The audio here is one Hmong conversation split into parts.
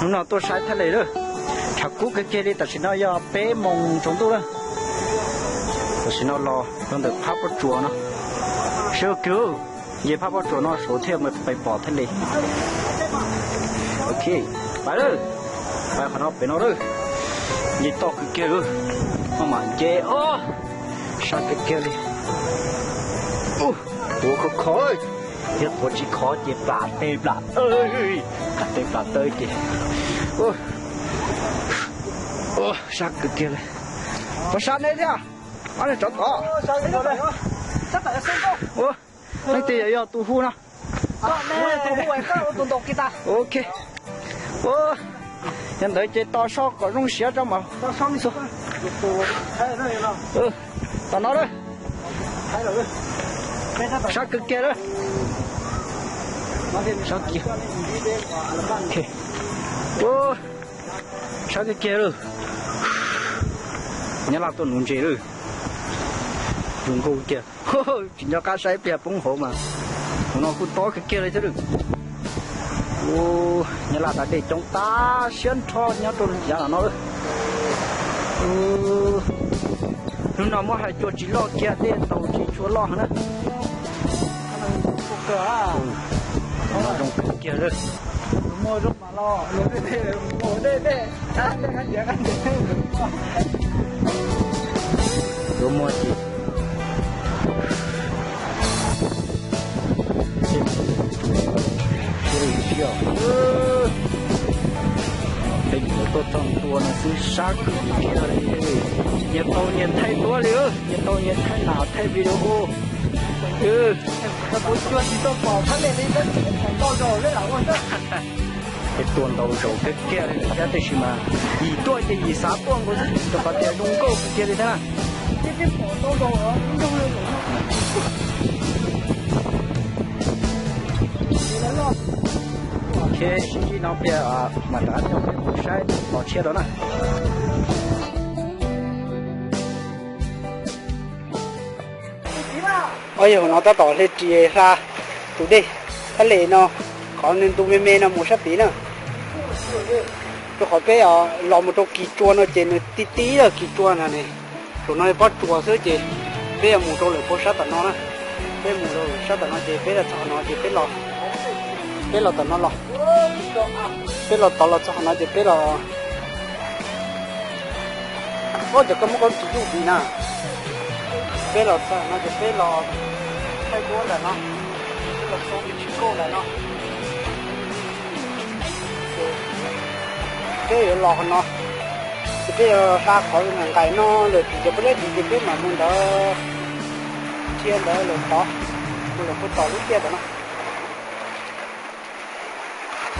Hnub no tuaj saib thaij li lawm, tshav kub kawg kiag li, tam sim no yog peb moos tsaus ntuj lawm. Tam sim no los rau ntawm phab pob tsuas no, sab kawg, nce phab pob tsuas no saud thiaj pais pom thaij li. Ok, pais lawm, pais qhov no pem no lawm. Nce toj kawg kiag lawm, maj mam nce os, sab kawg kiag li. Tuav khov kho, yog tuav tsis khov ces plam tes plam taw, plam tes plam taw ces sab kawg kiag li. Puas sab neb thiab? Ob niag tsov tom. Leej twg yog tus hu no? Ok. Yog ntawd ces tos so kom zoo siab tso mas. Tom no lawm. Sab kawg kiag lawm. Sab kiag. Sab kawg kiag lawm. Nyab Laj tuaj nuv ntses lawm. Zoo nkauj kiag. Tsis nco qab saib pliag poob hauv mas. Hauv no kuj tob kawg kiag li thiab lawm. Nyab Laj da dej coob tag siab nrho nyob rau yav no lawm. Hnub no muab hais cua tsis loj kiag, dej ntaus tsis tshua loj heev na. Zoo kawg kiag lawm. Yuav muaj ces Peb yuav tuaj txog ntua no xwb sab kawg kiag li. Nyias tau nyias thaij duab li, nyias tau nyias thaij nam thaij video. Ces tua ntau zaus kawg kiag li thiab, tab sis mas yim tuaj ces yim xav tuaj nkaus xwb, rau qhov tias zoo nkauj kawg kiag li thiab na. Ok, sib ntsib no peb mam rov qab coj peb mus saib tom tshiab rau na. Ob yawg no tab tom hle ris hla tus dej thaj les no, qhov nws ntu me me no mus sab tid na. Rau qhov peb los mus rau kis tsua no ces nws ti ti kis tsua na ne. Zaum no pob tsuas xwb ces peb yuav mus rau lawm puag sab tom no na. Peb mus rau sab tom no ces peb los txog qhov no ces peb los, peb los tom no los, peb los tod los txog qhov no ces peb los. Ub, cov koj muab koj tsis yuj vis na. Peb los txog no ces peb los thaij duab ntawm no, peb los txog tus tsis kauj ntawm no. Peb yuav los qhov no, ces peb yuav hla qhov nqaim no lawm tim cov pob zeb tid ces peb mam mus ntawd, dhia ntawd lawm tod, mus lawm puag tom lub tiaj ntawm no.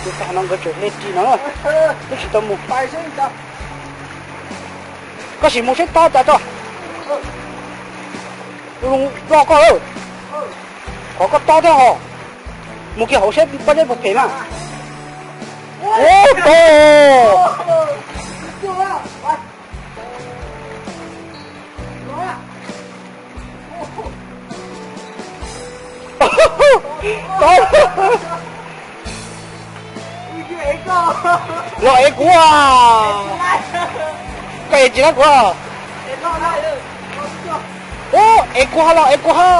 Tus tag no nkawd tseem hle ris no, twb tsis tau mus. Koj sim mus saib tob cas tso. Zoo loj koj, qhov koj tob thiab ho. Mus kiag hauv saib pob zeb puas phem mas. Ub, tau. Los ev kuv a. Koj ev tsis laib kuv a. Ub, ev kuv ho los ev kuv ho.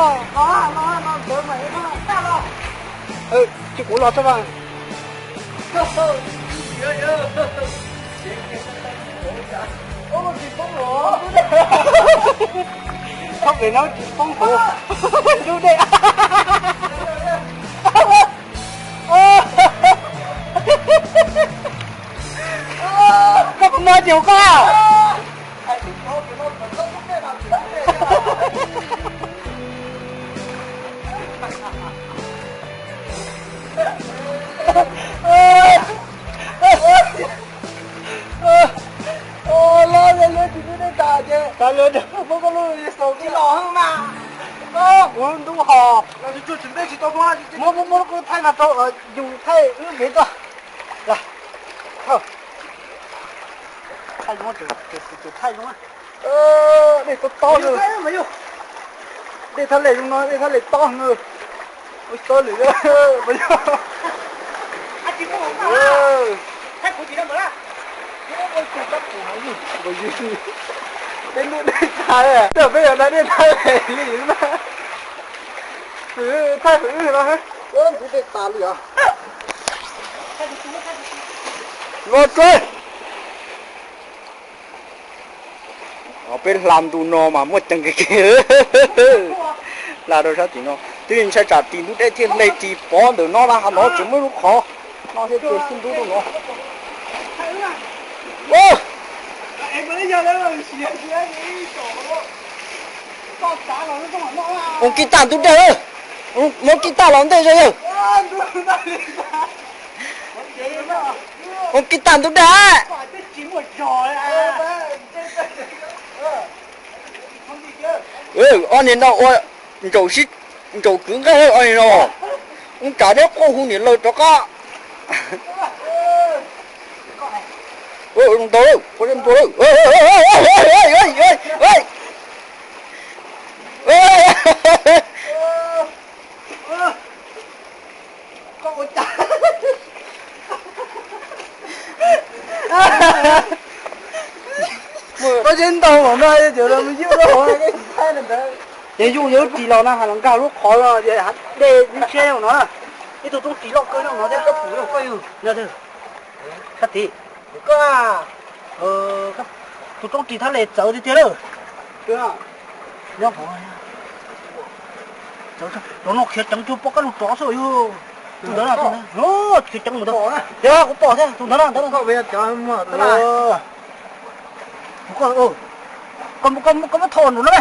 Tsis kuv los tso mas. Thaub pem no tsis poob hauv lub dej. Koj puas muaj hais tias hauv koj? Los lawm, lawv tsis muaj dej tas ces tas lawm, muab koj lub xaus tsis los mas. Kuv ntub ho. Muab, muab, muab koj thaij no rau, yus thaij wb nqis tuaj. Thaij zoo, thaij zoo. Dej tob tob li. Dej thaj lem zoo no, dej thaj lem tob no. Ua tob lwm mas yog. Peb ntub dej tag, peb yuav da dej tag li na. Thaij qhov wb no, ntub dej tas li os. Los tsuav. Peb hla ntu no mas muaj ceem kawg kiag. Hla rau sab tim no twb ntshai tsam ris ntub dej thiaj hle ris pov ntawm no na, ha no tseem muaj lub qhov no thiab ces sib ntub rau no. Ua kij tag ntub dej, muab kij tag los ntej zog yawg. Ua kij tag ntub dej. Ob niag no ua ntsaum sib, ntsaum kwv nqaij ob niag no. Ub, tsam deb quaj hu niam laws rov qab. Ntau, ua ntau. Koj tsis ntau no, ces yus yuav ris los na, los nkag lub qhov dej ntshiab no na, ib tug roob ris loj kawg no thiab. Sab tid, tus roob ris thab le txawv tiag tiag lawm. Rov no khiav ceev cuag poj kab lug rov xwb yog. Tus ntawd, khiav ceev mus ntawd. Yog kuv pom thiab, tus ntawd no ntawd. Koj muab thau nraum no.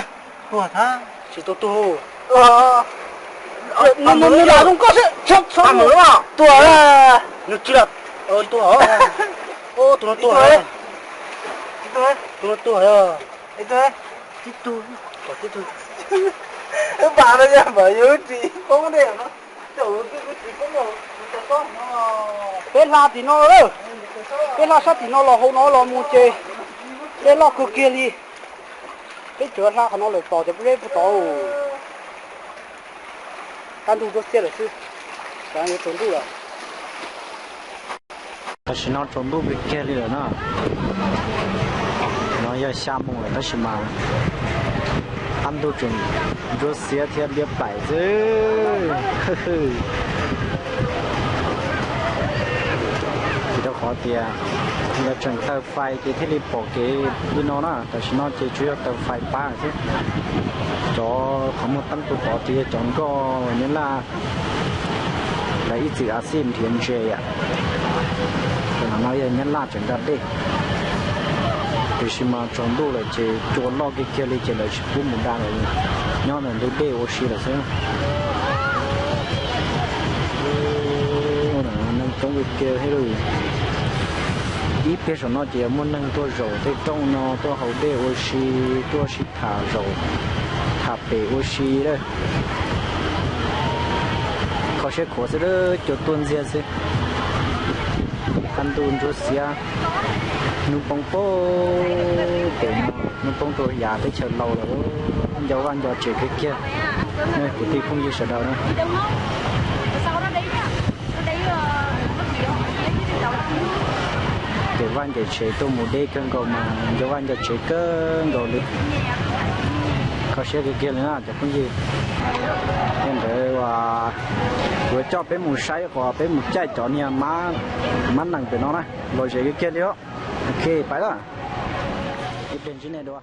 Tuag thab. Tsis tau tuag. Nws los zoo nkauj xwb. Tuag. Nws tsis los. Tuag. Tus no tuag. Tus no tuag. Tib tug. Pam no yog npawg yus tsis poob dej no. Peb hla tim no lawm. Peb hla sab tim no los hauv no los mus ces dej loj kawg kiag li. Peb tsuas hla qhov no lawm tos ces peb puag tod. Qab ntuj ntsuab xiab lawm xwb, yuav tsaus ntuj lawm. Tam sim no tsaus ntuj kiag kiag li lawm na. No yog xya moos lawm tab sis mas qab ntuj tseem ntsuab xiab thiab liab plaim xwb. Vim rau qhov tias lawv tseem taws fais ces thiaj li pom kev li no na. Tam sim no ces tsuas yog taws fais pab xwb. Cov qhov muag teeb puag tod ces yog cov nkoj Nyab Laj, lawv ib txwm a xij nrhiav ntses yom. Cov no yog Nyab Laj tseem nqa dej. Tiam sis mas tsaus ntuj lawm ces cua loj kiag kiag li ces lawv tsis pub mus da lawm, nyob ntawm ntug dej ua si lawm xwb. Neeg coob kiag kiag thiab lauj. Ib pliag saum no ces yuav muaj neeg tuaj zaum tej roob no tuaj haus dej ua si, tuaj sib tham zaum, tham pem ua si lawm. Kho siab khuav xwb, cua tuaj ntxiag xwb. Qab ntuj ntsuab xiab, hnub poob pem no, hnub poob rau yav teb chaws Laus lawm. Nco vaj nco tsev kiag kiag kwv tij phooj ywg sawv daws na. Ces vaj ncaim tsev tuaj mus deb kawg nkaus mas nco vaj nco tsev kawg nkaus li. Kho siab kiag kiag li na cov phooj ywg. Yog li ntawd kuv yuav coj peb mus saib qhov peb mus caij cov niag mab nees pem no na, lom zem kiag kiag li os. Ok, pais lawm. Ib pliag ntsib nej dua.